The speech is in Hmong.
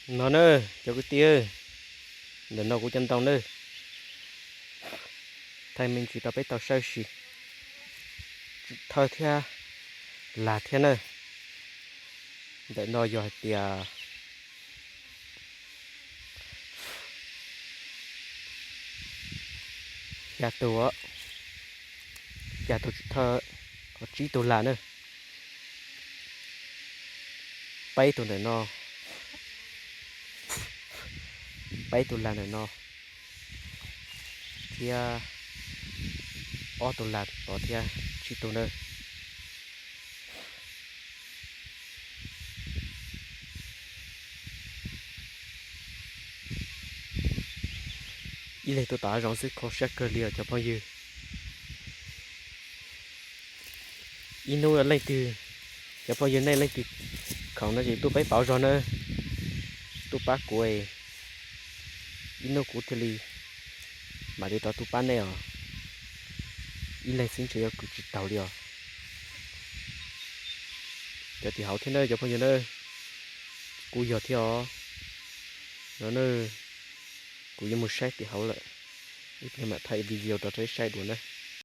No na, cov kwv tij, ntawm no kuv cov ntoo na, thaij me ntsis rau peb tau saib sis, thawj thiab lag thiab na. Ntawm no yog hais tias xya tug, xya tug tsis thawj, tsib tug lag na, peb tug ntawm no, peb tug lag ntawm no, thiab ob tug lag tod thiab tsib tug na. Ib leeg tuaj tom hav zoov xwb kho siab kawg li os cov phooj ywg. Ib hnub leej twg, cov phooj ywg nej leej twg khoom no ces tuaj peb pauv zog na, tuaj pab kuv, ib hnub kuv thiaj li mam li rov tuaj pab nej os. Ib leeg xwb ntshe yuav kwv tsis taus li os. Cov tim hauv thiab na cov phooj ywg na, kuj yog thiab os. No na, kuv yuav mus saib tim hauv lawm, ib pliag mam thaij video rau peb saib dua na.